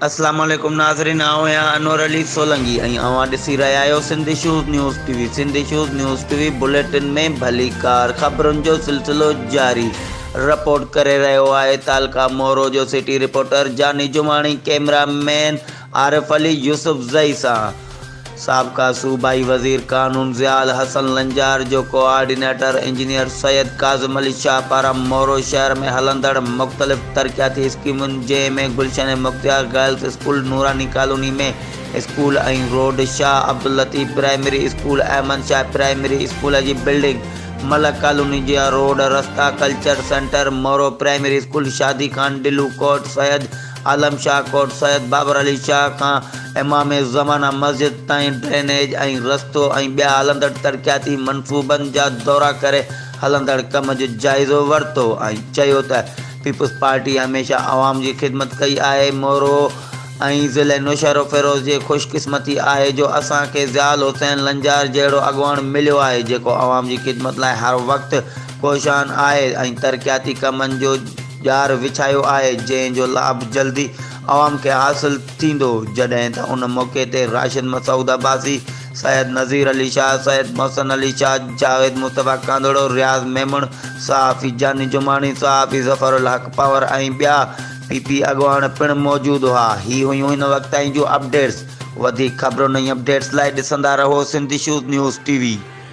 اسلام عليڪم ناظرين آئون آهيان انور علي سولنگي ۽ اوهان ڏسي رهيا آهيو Sindh issues news T V Sindh issues news T V bulletin ۾ ڀليڪار خبرن جو سلسلو جاري رپورٽ ڪري رهيو آهي تعلقه مورو جو city reporter Jani Jamani cameraman Arif Ali Yousuf Zai سان سابقه صوبائي وزير قانون ضياء الحسن لنجار جو ڪوآرڊينيٽر انجنيئر سيد ڪاظم علي شاهه پاران مورو شهر ۾ هلندڙ مختلف ترقياتي اسڪيمن جنهن ۾ Gulshan Mukhtiar girls school Noorani colony ۾ school ۽ road Shah Abdul Latif primary school Ahmed Shah primary school جي بلڊنگ ملڪ ڪالوني جا روڊ رستا culture centre Moro primary school Shadi Khan Dilo Kot Syed Alam Shah Kot Syed Babar Ali Shah کان امام زمانه مسجد تائين drainage ۽ رستو ۽ ٻيا هلندڙ ترقياتي منصوبن جا دورا ڪري هلندڙ ڪم جو جائزو ورتو ۽ چيو ته پيپلز پارٽي هميشه عوام جي خدمت ڪئي آهي مورو ۽ ضلعي نوشهروفيروز جي خوش قسمتي آهي جو اسان کي ضياء الحسين لنجار جهڙو اڳواڻ مليو آهي جيڪو عوام جي خدمت لاء هر وقت ڪوشان آهي ۽ ترقياتي ڪمن جو ڄار وڇايو آهي جنهن جو لاڀ جلدي عوام کي حاصل ٿيندو جڏهن ته ان موقعي تي راشد مسعود عباسي، سيد نذير علي شاهه، سيد محسن علي شاهه، جاويد مصطفيٰ ڪانڌڙو، رياض ميمڻ، صحافي جاني جماڻي، صحافي ظفر الحق پنهور ۽ ٻيا پي پي اڳواڻ پڻ موجود هئا. هي هيون هن وقت تائين جون اپڊيٽس. وڌيڪ خبرن ۽ اپڊيٽس لاء ڏسندا رهو Sindh issues news T V.